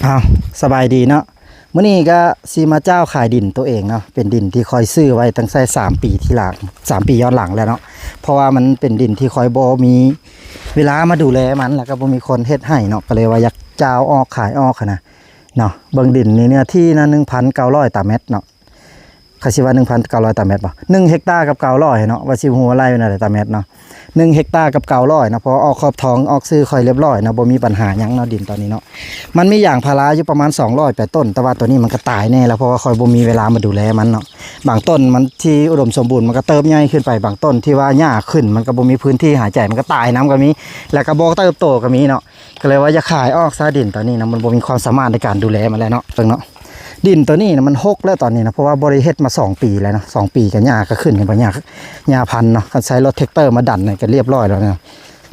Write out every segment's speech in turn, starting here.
ອ້າວ ສະບາຍດີເນາະ. ມື້ນີ້ກໍຊິມາຈ້າວຂາຍດິນໂຕເອງເນາະ, ເປັນດິນທີ່ຂ້ອຍຊື້ໄວ້ຕັ້ງແຕ່ສາມປີທີ່ຫຼັງ ສາມປີຍ້ອນຫຼັງແລ້ວເນາະ. ເພາະວ່າມັນເປັນດິນທີ່ຂ້ອຍບໍ່ມີເວລາມາດູແລມັນ ແລ້ວກໍບໍ່ມີຄົນເຮັດໃຫ້ເນາະ, ກໍເລີຍວ່າຢາກຈ້າວອອກຂາຍອອກຫັ້ນນະເນາະ. ເບິ່ງດິນນີ້ ເນື້ອທີ່ນະ ໜຶ່ງພັນເກົ້າຮ້ອຍຕາແມັດເນາະ. ຂ້ອຍຊິວ່າໜຶ່ງພັນເກົ້າຮ້ອຍຕາແມັດບໍ່ ໜຶ່ງເຮັກຕາກັບເກົ້າຮ້ອຍເນາະ, ວ່າຊິຮູ້ວ່າໄລ່ເທົ່າໃດຕາແມັດເນາະ. ໜຶ່ງເຮັກຕາກັບເກົ້າຮ້ອຍເນາະ, ເພາະວ່າອອກຂອບທອງອອກຊື່ຂ້ອຍລຽບລ້ອຍເນາະ, ບໍ່ມີບັນຫາຫຍັງເນາະ ດິນຕອນນີ້ເນາະ. ມັນມີຢາງພາລາຢູ່ປະມານສອງຮ້ອຍປາຍຕົ້ນ, ແຕ່ວ່າໂຕນີ້ມັນກໍຕາຍແນ່ແລ້ວ ເພາະວ່າຂ້ອຍບໍ່ມີເວລາມາດູແລມັນເນາະ. ບາງຕົ້ນມັນທີ່ອຸດົມສົມບູນ ມັນກໍເຕີບໃຫຍ່ຂຶ້ນໄປ, ບາງຕົ້ນທີ່ວ່າຫຍ້າຂຶ້ນ ມັນກໍບໍ່ມີພື້ນທີ່ຫາຍໃຈ ມັນກໍຕາຍນຳກໍມີ, ແລ້ວກໍບໍ່ເຕີບໂຕກໍມີເນາະ. ກໍເລີຍວ່າຢາກຂາຍອອກຊະ ດິນຕອນນີ້ນະ ມັນບໍ່ມີຄວາມສາມາດໃນການດູແລມັນແລ້ວເນາະ. ເບິ່ງເນາະ ດິນໂຕນີ້ນະ ມັນຮົກແລ້ວຕອນນີ້ນະ, ເພາະວ່າບໍ່ໄດ້ເຮັດມາສອງປີແລ້ວເນາະ, ສອງປີກໍຫຍ້າກໍຂຶ້ນ ເຫັນບໍ່ ຫຍ້າ ຫຍ້າພັນເນາະ. ຄັນໃຊ້ລົດແທກເຕີມາດັນນີ້ກໍລຽບລ້ອຍແລ້ວເນາະ.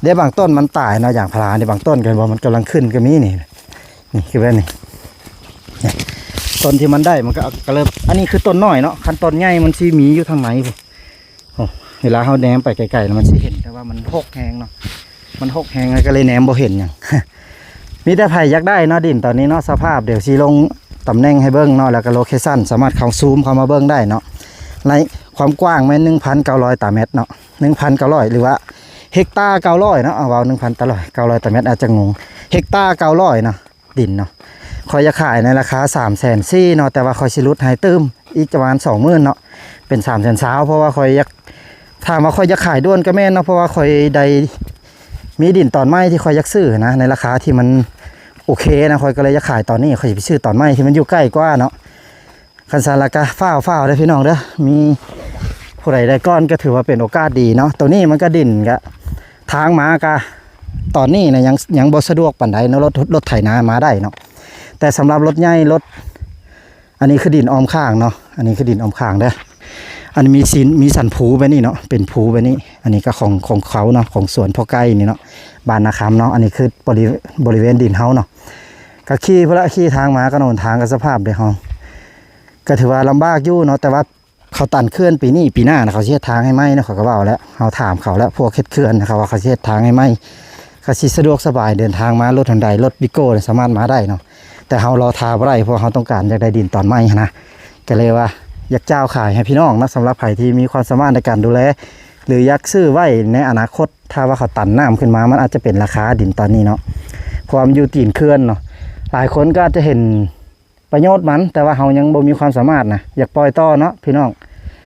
ແຕ່ບາງຕົ້ນມັນຕາຍເນາະ ຢາງພາລານີ້, ບາງຕົ້ນກໍເຫັນບໍ່ ມັນກຳລັງຂຶ້ນກໍມີນີ້ ນີ້ຄືແບບນີ້. ນີ້ ຕົ້ນທີ່ມັນໄດ້ມັນກໍ ກໍເລີ່ມ ອັນນີ້ຄືຕົ້ນນ້ອຍເນາະ, ຄັນຕົ້ນໃຫຍ່ມັນຊິມີຢູ່ທາງໃນພຸ້ນ. ໂອ້ ເວລາເຮົາແນມໄປໄກໆ ແລ້ວມັນຊິເຫັນ ແຕ່ວ່າມັນຮົກແຮງເນາະ, ມັນຮົກແຮງ ແລ້ວກໍເລີຍແນມບໍ່ເຫັນຫຍັງ. ມີແຕ່ໃຜຢາກໄດ້ເນາະ ດິນຕອນນີ້ເນາະ, ສະພາບ ດຽວຊິລົງຕຳແໜ່ງໃຫ້ເບິ່ງເນາະ, ແລ້ວກໍໂລເຄຊັນ ສາມາດເຂົ້າຊູມເຂົ້າມາເບິ່ງໄດ້ເນາະ. ໃນຄວາມກວ້າງແມ່ນໜຶ່ງພັນເກົ້າຮ້ອຍຕາແມັດເນາະ, ໜຶ່ງພັນເກົ້າຮ້ອຍ ຫຼືວ່າເຮັກຕາເກົ້າຮ້ອຍເນາະ, ເອົາ ເວົ້າໜຶ່ງພັນຕາ ເກົ້າຮ້ອຍຕາແມັດອາດຈະງົງ, ເຮັກຕາເກົ້າຮ້ອຍເນາະ ດິນເນາະ. ຂ້ອຍຢາກຂາຍໃນລາຄາສາມແສນສີ່ເນາະ, ແຕ່ວ່າຂ້ອຍຊິຫຼຸດໃຫ້ຕື່ມອີກປະມານສອງໝື່ນເນາະ ເປັນສາມແສນຊາວ ເພາະວ່າຂ້ອຍຢາກ ຖາມວ່າຂ້ອຍຢາກຂາຍດ່ວນກໍແມ່ນເນາະ, ເພາະວ່າຂ້ອຍໄດ້ມີດິນຕອນໃໝ່ທີ່ຂ້ອຍຢາກຊື້ນະ ໃນລາຄາທີ່ມັນໂອເຄນະ, ຂ້ອຍກໍເລີຍຢາກຂາຍຕອນນີ້, ຂ້ອຍຊິໄປຊື້ຕອນໃໝ່ທີ່ມັນຢູ່ໃກ້ກວ່າເນາະ. ຄັນຊັ້ນລະກະຟ້າວໆເດີພີ່ນ້ອງເດີ, ມີຜູ້ໃດໄດ້ກ່ອນກໍຖືວ່າເປັນໂອກາດດີເນາະ. ໂຕນີ້ມັນກະດິນກະ ທາງມາກະ ຕອນນີ້ນະ ຍັງ ຍັງບໍ່ສະດວກປານໃດເນາະ, ລົດ ລົດໄຖນາມາໄດ້ເນາະ, ແຕ່ສຳລັບລົດໃຫຍ່ ລົດ ອັນນີ້ຄືດິນອ້ອມຂ້າງເນາະ, ອັນນີ້ຄືດິນອ້ອມຂ້າງເດີ. ອັນນີ້ມີຊິນ ມີສັນພູແບບນີ້ເນາະ, ເປັນພູແບບນີ້. ອັນນີ້ກໍຂອງ ຂອງເຂົາເນາະ, ຂອງສວນພໍ່ໄກ່ນີ້ເນາະ, ບ້ານນາຄຳເນາະ. ອັນນີ້ຄືບໍລິ ບໍລິເວນດິນເຮົາເນາະ. ກໍຂີ່ພຸ້ນລະ ຂີ່ທາງມາກໍໜົນທາງ ກໍສະພາບເດເຮົາ ກໍຖືວ່າລຳບາກຢູ່ເນາະ, ແຕ່ວ່າເຂົາຕັນເຂື່ອນປີນີ້ ປີໜ້ານະ ເຂົາຊິເຮັດທາງໃຫ້ໃໝ່ເນາະ. ເຂົາກໍເວົ້າແລ້ວ ເຮົາຖາມເຂົາແລ້ວ ພວກເຮັດເຂື່ອນນະ ເຂົາວ່າເຂົາຊິເຮັດທາງໃຫ້ໃໝ່ ກໍຊິສະດວກສະບາຍເດີນທາງມາ, ລົດຮອນໄດ ລົດວິໂກ້ນະ ສາມາດມາໄດ້ເນາະ. ແຕ່ເຮົາລໍຖ້າບໍ່ໄດ້ ເພາະເຮົາຕ້ອງການຢາກໄດ້ດິນຕອນໃໝ່ຫັ້ນນະ, ກໍເລີຍວ່າຢາກຈ້າວຂາຍໃຫ້ພີ່ນ້ອງເນາະ. ສຳລັບໃຜທີ່ມີຄວາມສາມາດໃນການດູແລ ຫຼື ຢາກຊື້ໄວ້ໃນອະນາຄົດ ຖ້າວ່າເຂົາຕັນນ້ຳຂຶ້ນມາ ມັນອາດຈະເປັນລາຄາດິນຕອນນີ້ເນາະ, ເພາະວ່າມັນຢູ່ຕີນເຂື່ອນເນາະ. ຫຼາຍຄົນກໍອາດຈະເຫັນປະໂຫຍດມັນ, ແຕ່ວ່າເຮົາຍັງບໍ່ມີຄວາມສາມາດນະ ຢາກປ່ອຍຕໍ່ເນາະ ພີ່ນ້ອງ.